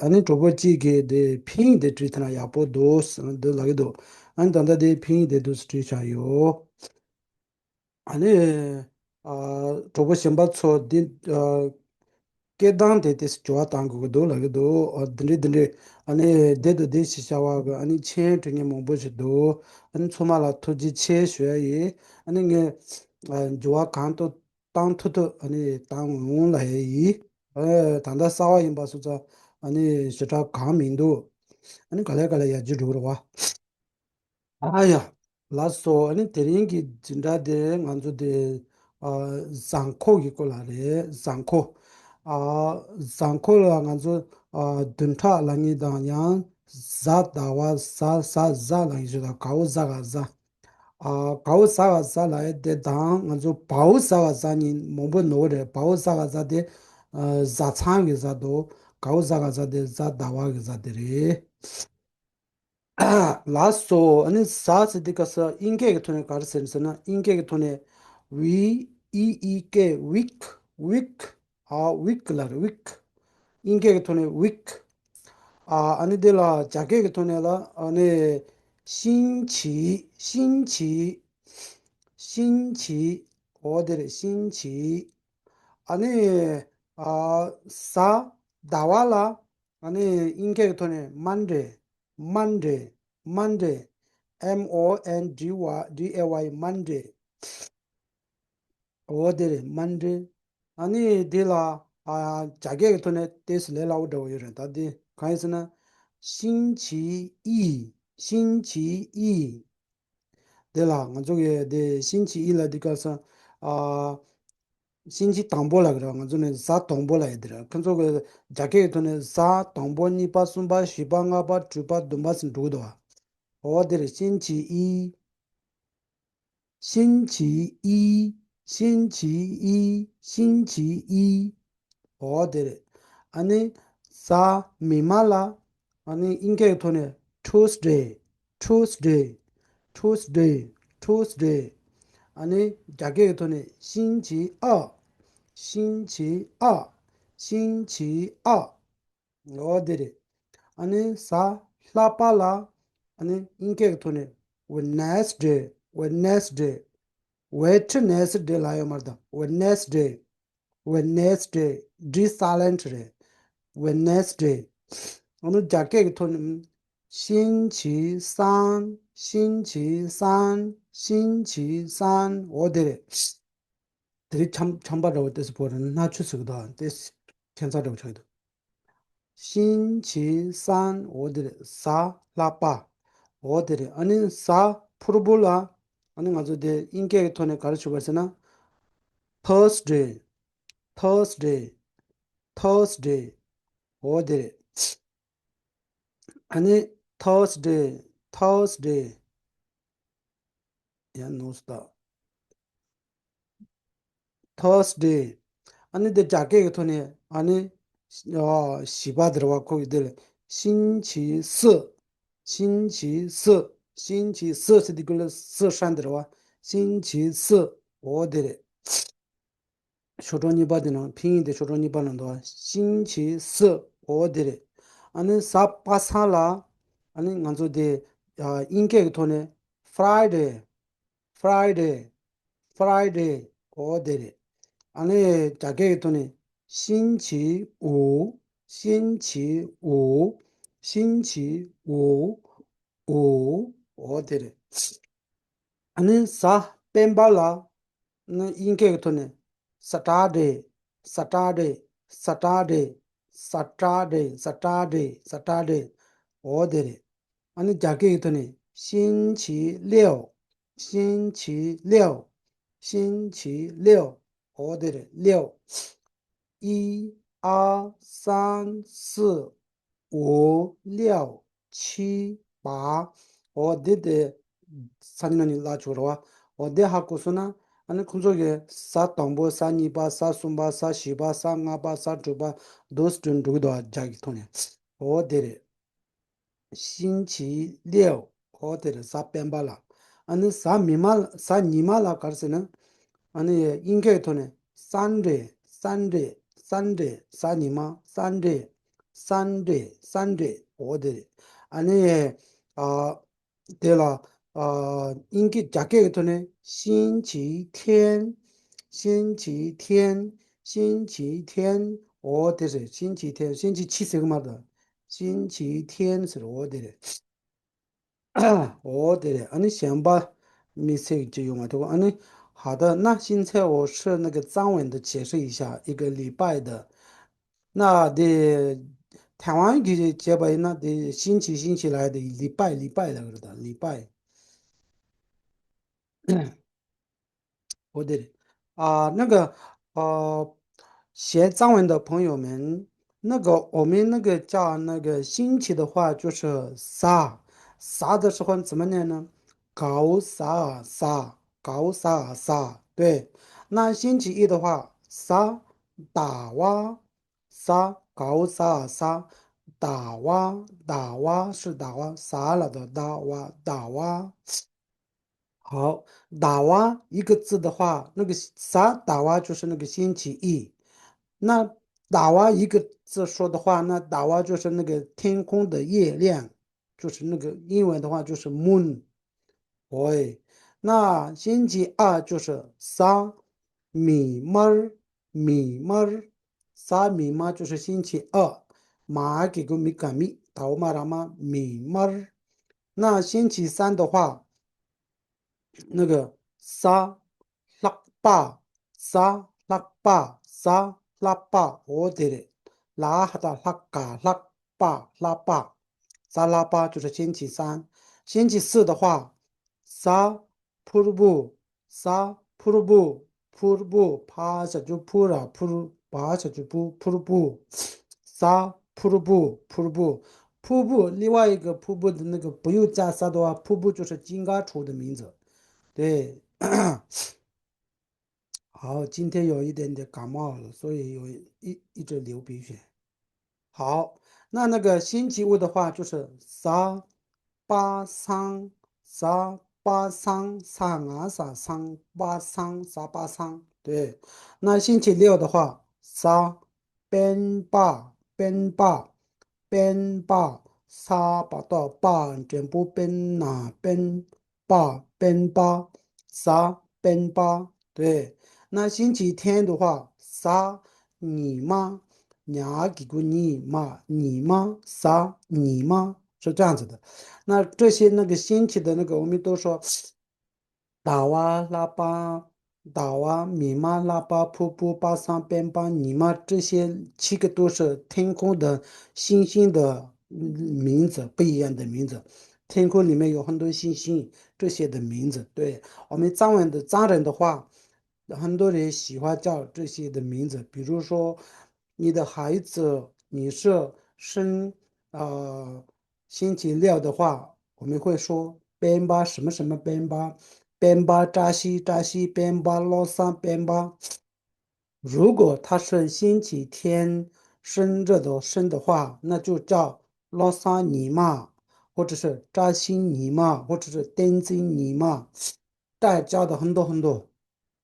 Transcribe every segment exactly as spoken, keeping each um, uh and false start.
ཨ་ནི་གྲོགས་པོ་གཅིག་གིས་དེ་ཕིན་ཡིག་དེ་བྲིས་ཐུབ་ན་ཡག་པོ་འདུག་འདུག་ལབ་ཀྱི་འདུག་ཨ་ནི་ད་ལྟ་དེ་ཕིན་ཡིག་དེ་འདུག་སེ་བྲིས་བཞག་ཡོད། ཨ་ནི། ཨ། གྲོགས་པོ་གཞན་པ་ཚོ་འདི། ཨ། སྐད་གདངས་དེ་ཏོག་ཙམ་འགྱུར་བ་གཏང་དགོས་ཀྱི་འདུག་ལབ་ཀྱི་འདུག་ཨ། འདི་འདྲས་འདི་འདྲས། ཨ་ནི་འདི་དང་འདི་ཞེས་བྱ་བ་གི་ཨ་ནི་མཆན་འབྲི་མཁན་མང་པོ་ཞིག་འདུག་ཨ་ནི་ཚང་མ་ལ་ཐུགས་རྗེ་ཆེ་ཞུ་ཡ་ཡིན། ཨ་ནི་ངས། ཨ། འགྱུར་བ་གང་ཐུབ་གཏང་ཐུབ་ཐུབ་ཨ་ནི་གཏང་འོང་ལབ་ཡ་ཡིན། ཨ། ད་ལྟ་གསར་པ་ཡིན་པ་སོང་ཙང་ཨ་ནི་ཞེ་དྲག་གང་མི་འདུག་ཨ་ནི་ག་ལེ་ག་ལེ་ཡར་རྒྱས་འགྲོ་གི་རེད་བ། ཨ་ཡ། ལགས་སོ། ཨ་ནི་དེ་རིང་གི་འཛིན་གྲྭ་དེ་ང་ཚོ་དེ། ཨ། གཟའ་འཁོར་གྱི་སྐོར་ལ་རེད། གཟའ་འཁོར། ཨ། གཟའ་འཁོར་ལ་ང་ཚོ། ཨ། བདུན་ཕྲག་ལབ་མཁན་དང་ཡང་གཟའ་ཟླ་བ་གཟའ་གཟའ་གཟའ་ལབ་མཁན་ཞིག་དང་གའོ་གཟའ་ག་གཟའ། ཨ། གའོ་གཟའ་ག་གཟའ་ལབ་ཡ་དེ་དང་ང་ཚོ་བའོ་གཟའ་ག་གཟའ་གཉིས་མང་པོ་ནོར་རེད། བའོ་གཟའ་ག་གཟའ་དེ། ཨ། བཟའ་ཚང་གི་བཟའ་དང་གའོ་གཟའ་ག་གཟའ་དེ་གཟའ་ཟླ་བ་གི་གཟའ་དེ་རེད། ལགས་སོ། ཨ་ནི་གཟའ་ཟེར་དུས་སྐབས་སུ་དབྱིན་སྐད་ཀྱི་ཐོག་ནས་ག་རེ་ཟེར་ཟེར་ན། དབྱིན་སྐད་ཀྱི་ཐོག་ནས་V E E K week week ཨ། week ལབ་རེད། week དབྱིན་སྐད་ཀྱི་ཐོག་ནས་week ཨ། ཨ་ནི་དེ་ལ་རྒྱ་སྐད་ཀྱི་ཐོག་ནས་ལ་ཨ་ནི་星期星期星期འོ་དེ་རེད། 星期ཨ་ནི། ཨ། གཟའ་ཟླ་བ་ལ། ཨ་ནི་དབྱིན་སྐད་ཀྱི་ཐོག་ནས་Monday Monday Monday M O N D Y D A Y Monday འོ་དེ་རེད། Monday ཨ་ནི་དེ་ལ། ཨ། རྒྱ་སྐད་ཀྱི་ཐོག་ནས་ཏོག་ཙམ་ལས་སླ་པོ་འདྲ་པོ་ཡོད་རེད། ད་དེ་གང་ཡིན་ཟེར་ན། 星期一星期一དེ་ལ་ང་ཚོ་གི་དེ་星期一ལབ་དུས་སྐབས་སུ། ཨ། 星期དང་པོ་ལབ་ཀྱི་རེད། ང་ཚོ་ནི་གཟའ་དང་པོ་ལབ་ཡ་དེ་རེད། ཁོ་ཚོ་གི་རྒྱ་སྐད་ཀྱི་ཐོག་ནས་གཟའ་དང་པོ། གཉིས་པ། གསུམ་པ། བཞི་པ། ལྔ་པ། དྲུག་པ། བདུན་པ་ཟེར་འགྲོ་གི་འདུག་བ། འོ་དེ་རེད། 星期一星期一星期一星期一འོ་དེ་རེད། ཨ་ནི་གཟའ་མིག་དམར་ལ། ཨ་ནི་དབྱིན་སྐད་ཀྱི་ཐོག་ནས་Tuesday Tuesday Tuesday Tuesday ཨ་ནི་རྒྱ་སྐད་ཀྱི་ཐོག་ནས་星期二星期二星期二འོ་དེ་རེད། ཨ་ནི་གཟའ་ལྷག་པ་ལ། ཨ་ནི་དབྱིན་སྐད་ཀྱི་ཐོག་ནས་Wednesday Wednesday Wednesday ལབ་ཡོད་མ་རེད་ད། Wednesday Wednesday D silent རེད། Wednesday ཨ་ནི་རྒྱ་སྐད་ཀྱི་ཐོག་ནས་星期三星期三星期三འོ་དེ་རེད། དེ་རིང་ཆམ་ཆམ་པ་འདྲ་པོ་ཏོག་ཙམ་ཕོག་རེད། སྣ་ཆུ་ཟུག་དང་ཏོག་ཙམ་ཁྱད་མཚར་འདྲ་པོ་ཆགས་འདུག 星期三འོ་དེ་རེད། གཟའ་ལྷག་པ་འོ་དེ་རེད། ཨ་ནི་གཟའ་ཕུར་བུ་ལ། ཨ་ནི་ང་ཚོ་དེ་དབྱིན་སྐད་ཀྱི་ཐོག་ནས་ག་རེ་ཞུ་བ་ཟེར་ན། Thursday Thursday Thursday འོ་དེ་རེད། ཨ་ནི་Thursday Thursday ཡང་ནོར་སོང་ད། Thursday ཨ་ནི་དེ་རྒྱ་སྐད་ཀྱི་ཐོག་ནས་ཨ་ནི། ཨ། བཞི་པ་དེ་རེད་བ། ཁོ་གི་དེ་ལ་星期四星期四星期四ཟེར་དུས་སྐབས་ལ་四ཧྲན་དེ་རེད་བ། 星期四འོ་དེ་རེད། ཤོག་གྲངས་གཉིས་པ་དེ་ནང་ཕིན་ཡིག་དེ་ཤོག་གྲངས་གཉིས་པ་ནང་འདུག་བ། 星期四འོ་དེ་རེད། ཨ་ནི་གཟའ་པ་སངས་ལ། ཨ་ནི་ང་ཚོ་དེ། ཨ། དབྱིན་སྐད་ཀྱི་ཐོག་ནས་Friday Friday Friday འོ་དེ་རེད། ཨ་ནི་རྒྱ་སྐད་ཀྱི་ཐོག་ནས་星期五星期五星期五五འོ་དེ་རེད། ཨ་ནི་གཟའ་སྤེན་པ་ལ། ཨ་ནི་དབྱིན་སྐད་ཀྱི་ཐོག་ནས་Saturday Saturday Saturday Saturday Saturday Saturday འོ་དེ་རེད། ཨ་ནི་རྒྱ་སྐད་ཀྱི་ཐོག་ནས་星期六星期六星期六འོ་དེ་རེད། 六一二三四五六七八འོ་དེ་དེ་ས་ནི་ན་ནི་ལ་ཆོག་ར་བ། འོ་དེ་ཧ་གོ་སོང་ན། ཨ་ནི་ཁོང་ཚོ་གི་གཟའ་དང་པོ། གཟའ་གཉིས་པ། གཟའ་གསུམ་པ། གཟའ་བཞི་པ། གཟའ་ལྔ་པ། གཟའ་དྲུག་པ་འདུག་སེ་འགྲོ་གི་འདུག་རྒྱ་གི་ཐོག་ནས། འོ་དེ་རེད། 星期六འོ་དེ་རེད། གཟའ་སྤེན་པ་ལ། ཨ་ནི་གཟའ་མིག་དམར། གཟའ་ཉི་མ་ལ་ག་རེ་ཟེར་ན། ཨ་ནི་དབྱིན་སྐད་ཀྱི་ཐོག་ནས་Sunday Sunday Sunday གཟའ་ཉི་མ། Sunday Sunday, Sunday འོ་དེ་རེད། ཨ་ནི་ཨ་དེ་ལ་ཨ་དབྱིན་སྐད་རྒྱ་སྐད་ཀྱི་ཐོག་ནས 星期天། 星期天། 星期天འོ་དེ་རེད། 星期天། 星期七ཟེར་གི་མ་རེད། 星期天ཟེར། འོ་དེ་རེད། འོ་དེ་རེད། ཨ་ནི་གཞན་པ་དམིགས་བསལ་གྱི་ཡོང་བ་འདུག་ཨ་ནི་ཧ་ད་ན་ཤིན་ཚེ་འོ་ཧྲི་ནི་གི་གཙང་བའི་འདི་བྱེད་ཧྲི་ཡི་ཤ་ཨི་གི་ལི་པའི་འདི། ན་དེ་ཐའེ་ཝན་གྱི་བྱས་པ་ཡིན་ན་དེ་ཤིན་ཆི་ཤིན་ཆི་ལ་དེ་ལི་པའི་ལི་པའི་ལ་གི་རེད། ད་ལི་པའི། 我的啊，那个呃，学藏文的朋友们，那个我们那个叫那个星期的话，就是 sa，sa 的时候怎么念呢？高 sa sa，高 sa sa。对，那星期一的话，sa 打哇，sa 高 sa sa，打哇，打哇是打哇，sa 了的打哇，打哇。 好，打哇一个字的话，那个 sa 打哇就是那个星期一。那打哇一个字说的话，那打哇就是那个天空的月亮，就是那个英文的话就是 moon。喂，那星期二就是 sa 米么儿，米么儿，sa 米么儿就是星期二。马给个米干米，倒嘛拉嘛米么儿。那星期三的话， 那个 sa 拉巴，sa 拉巴，sa 拉巴，我的嘞，拉哈达拉嘎拉巴拉巴，sa 拉巴就是星期三。星期四的话，sa 普布，sa 普布，普布，帕下就普拉普，巴下就普普布，sa 普布普布。 瀑布，另外一个瀑布的那个不用加 sa 的话，瀑布就是金刚湖的名字。对，好，今天有一点点感冒了，所以有一一直流鼻血。好，那那个星期五的话就是 sa 八桑，sa 八桑，sa 啊 sa 桑，八桑，sa 八桑。对，那星期六的话，sa 边巴，边巴，边巴，sa 巴到巴，全部边那边巴，边巴，sa 边巴。对，那星期天的话，sa 尼玛，尼给个尼玛，尼玛，sa 尼玛，是这样子的。那这些那个星期的那个，我们都说 打哇拉巴，打哇米妈拉巴瀑布巴桑边巴尼玛，这些七个都是天空的星星的名字，不一样的名字。天空里面有很多星星，这些的名字。对，我们藏文的藏人的话，很多人喜欢叫这些的名字，比如说你的孩子，你是生呃星期六的话，我们会说 边巴什么什么边巴，边巴扎西扎西边巴洛桑边巴。如果他是星期天生日的生的话，那就叫洛桑尼玛，或者是扎西尼玛，或者是天津尼玛，再加的很多很多。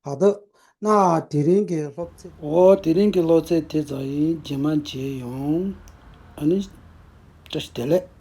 好的，那དེ་རིང་གི་སློབ་ཚན། ཨོ་དེ་རིང་གི་སློབ་ཚན་དེ་ཙམ་ཡིན། རྗེས་མ་མཇལ་ཡོང་། ཨ་ནི་བཀྲ་ཤིས་བདེ་ལེགས།